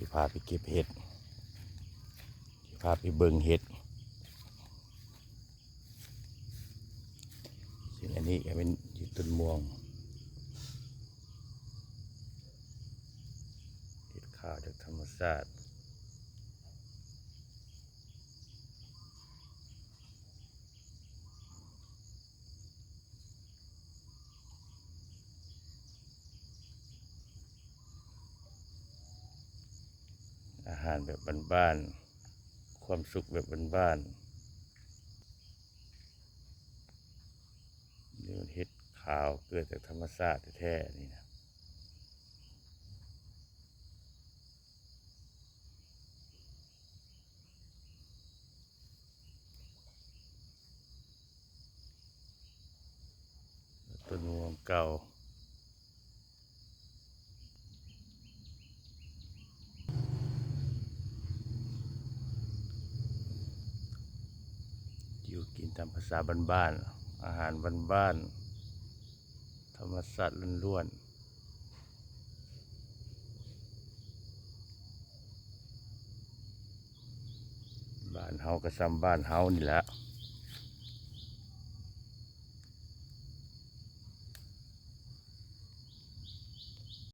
ຊິພາໄປເກັບເຫັດ ຊິພາໄປເບິ່ງເຫັດ. ຊຶ່ງອັນນີ້ກໍແມ່ນຢູ່ຕົ້ນມ່ວງ ເຫັດຂາວຈາກທຳມະຊາດ. ອາຫານແບບບ້ານໆ ຄວາມສຸກແບບບ້ານໆ. ນີ້ມັນເຫັດຂາວເກີດຈາກທຳມະຊາດແທ້ໆ ນີ້ນະ. ຕົ້ນມ່ວງເກົ່າ ຢູ່ກິນຕາມພາສາບ້ານໆ ອາຫານບ້ານໆ ທຳມະຊາດລ້ວນໆ. ບ້ານເຮົາກໍຊ່ຳບ້ານເຮົານີ້ແຫຼະ.